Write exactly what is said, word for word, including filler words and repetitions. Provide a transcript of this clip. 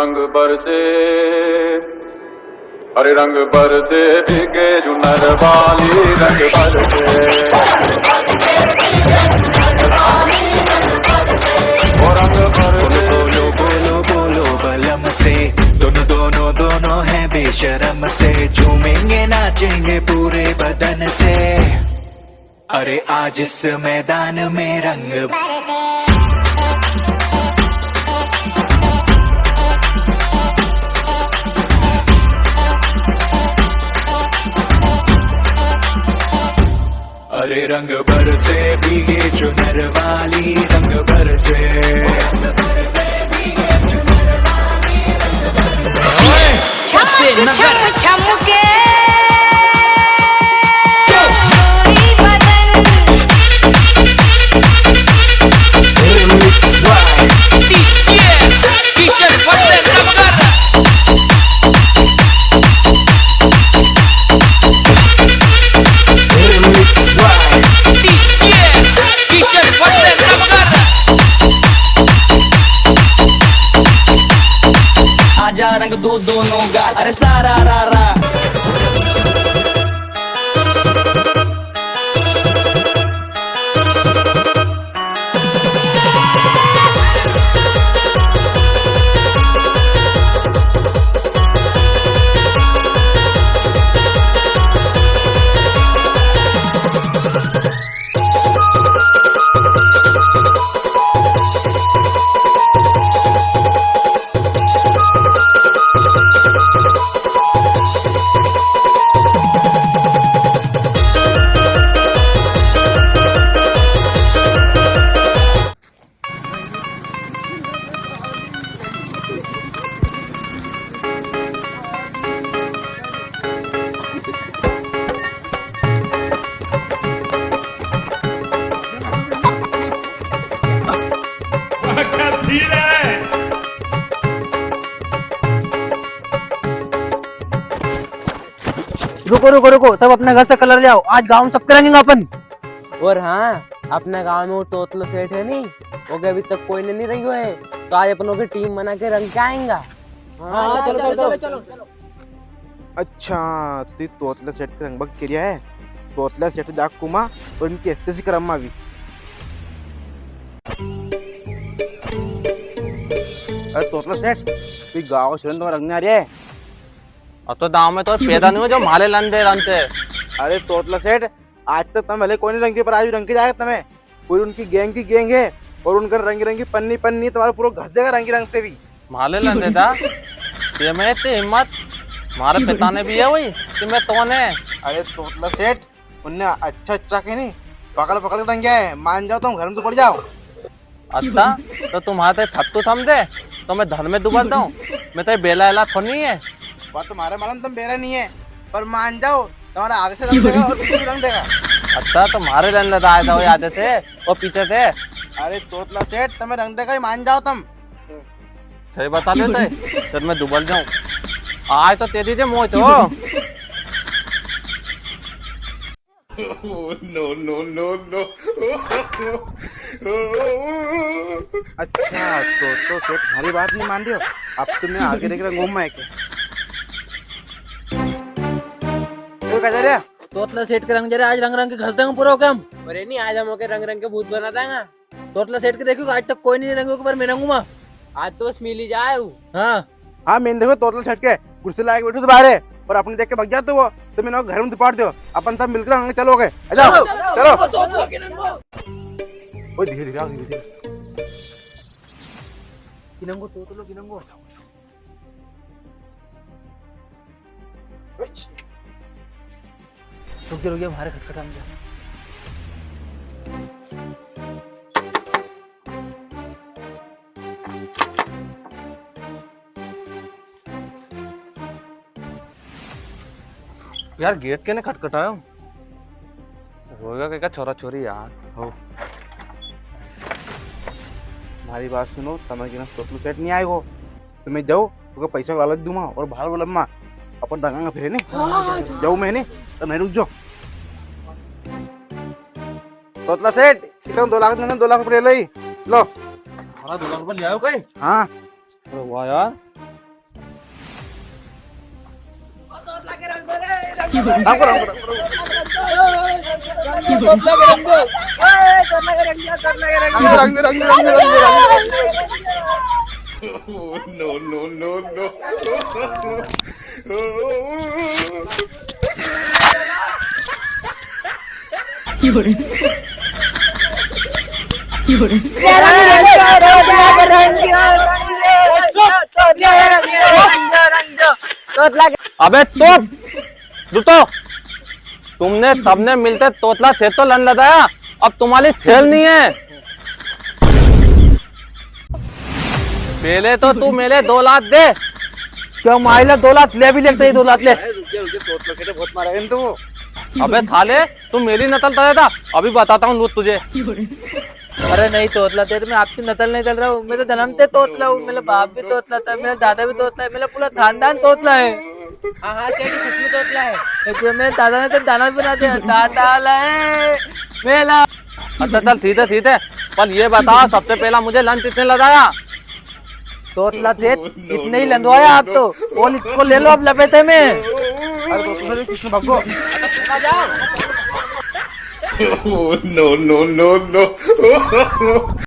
रंग बरसे, अरे रंग बरसे, भीगे चुनर वाली, रंग बरसे। ओ रंग बरसे। बोलो, बोलो, बोलो, बोलो बलम से, दोनों, दोनों, दोनों हैं बेशरम से, झूमेंगे, नाचेंगे पूरे बदन से। अरे आज इस मैदान में रंग बरसे। अरे रंग बरसे, भीगे चुनर वाली, रंग बरसे। छमक छम छम के गोरी बदन। Remix by डीजे किशन फतेह नगर। Remix by डीजे किशन फतेह नगर। आजा रंग दो दोनों गा, अरे सारा रा रा। रुको, रुको, रुको, सब अपने घर से कलर ले आओ, आज गांव में सबके रंगेंगे अपन। और हाँ, अपने गांव में वो तोतलो सेठ है नी, वो के अभी तक कोई ने नी रंग्यो है, तो आज अपन ओके टीम बना के रंग के आएंगा। हाँ, चलो, चलो, चलो। अच्छा, तू तोतला सेठ के रंगबा की करिया है? तोतला सेठ जाके कूँ मैं और इनकी ऐसी तैसी कराँ मैं अभी। अरे तोतला सेठ, तू गाँव छोड़न तो रंगने आ रहा है? अब तो गाँव में तो पैदा नी हुयो जो म्हारे लाने दे रंगते। अरे तोतला सेठ, आज तक तम भले कोई नी रंग्यो, पर आज भी रंग के जाएगा तमें। पूरी उनकी गैंग की गैंग है और उनका रंगी रंगी पन्नी पन्नी, तुम्हारा पूरा घस देगा रंगी रंग से भी। म्हारे लाने देता? ये में इतनी हिम्मत? म्हारे पिता ने भी है वही कि मैं कौन है? अरे तोतला सेठ, उनने अच्छा अच्छा के नी, पकड़ पकड़ के रंग्या है, मान जाओ तुम घर में तो पड़ जाओ। अच्छा, तो तुम्हारे तो फत्तू समझे, तो मैं धन में डुबा दूं? मैं तो बेला एला थोड़ी है। वो तुम्हारे मालूम तुम बेरा नी है, पर मान जाओ, तुम्हारा आगे से रंग देगा और पीछे भी रंग देगा। अच्छा, तुम्हारे रंग लगा आया था वो आगे से, वो पीछे से। अरे तोतला सेठ, तुम्हें रंग देगा ही, मान जाओ तुम। सही बता लेते, फिर मैं डुबल जाऊं। आज तो तेरी जे मौत हो। No, no, no, no। अच्छा, तो, तो सेठ म्हारी बात नी मान रियो। अब तो मैं आगे देख रहा घूम के। तो कहाँ जा रहे? तोतला सेठ के रंग जा रहे, आज रंग रंग के घस देंगा पूरा काम। अरे नी, आज हम ओके रंग रंग के भूत बना देंगा। तोतला सेठ के देखो, आज तक कोई नी रंग्यो, पर मैं रंगूंगा। आज तो बस मिल ही जाए वो। हाँ। हाँ, मैंने देखो तोतला सेठ के गुस्से लाके बैठो तो बाहर है, पर अपने देख के भग जाते वो, तो मैंने घर में दुपाड़ दो, अपन सब मिलकर रंग चलो गए। आ जाओ, चलो, चलो। चलो, चलो, चलो, चलो। ओए, धीरे, धीरे, धीरे, धीरे। गिनंगो, तोतलो गिनंगो। रुक जा, रुक जा, म्हारे खटखटाने दे। यार, गेट केने खटखटायो? होएगा के का छोरा छोरी यार? हो। म्हारी बात सुनो, तमे गिना तोतलो सेठ नी आएगो। तमे जाओ, ओके पैसा को लालच दूंगा और बाहर बोलम्मा। अपन रंगांगा फिर, नी? हाँ, हाँ, हाँ। जाओ मैं, नी? तो नहीं रुक जाओ। तोतला सेठ, कितना दो लाख में, दो लाख रुपए ले लो ही। लो। हमारा दो लाख रुपए ले आयो कई? हाँ। अरे वाह यार, राम को, राम को, राम को। तोतला के रंग दो। ए, तोतला के रंग दो, तोतला के रंग दो। रंग दो, रंग दो, रंग दो, रंग दो, रंग दो। No, no, no, no। अबे तोप, रुको। तुमने सबने मिलते तोतला थेल तो लन लदाया, अब तुम्हारी थेल नी है। पहले तो तू मेरे दो लात दे। क्यों माइला दो लात ले भी लेते ही दो लात ले। अरे रुक जा, रुक जा, तोतला के तो बहुत मारा है तुम। अबे थाले, तू मेरी नतल तले था, अभी बताता हूँ लूट तुझे। अरे नहीं तोतला, तेरे मैं आपकी नतल नहीं तल रहा हूँ, मैं तो जन्म से तोतला हूँ, मेरा बाप भी तोतला था, मेरा दादा भी तोतला है, मेरा पूरा खानदान तोतला है। हाँ, हाँ, सेठ जी, सच में तोतला है। एक बार मेरे दादा ने तो दाना भी बना दिया, दादा लाए, मेला। अच्छा, चल, ठीक है, ठीक है, पर ये बता, सबसे पहला मुझे लन किसने लदाया? तोतला थे, इतने ही लंदवाया आप तो। और इसको ले लो अब लपेटे में। अरे, तो, तो, कृष्ण भगवान। आ जाओ। No, no, no, no।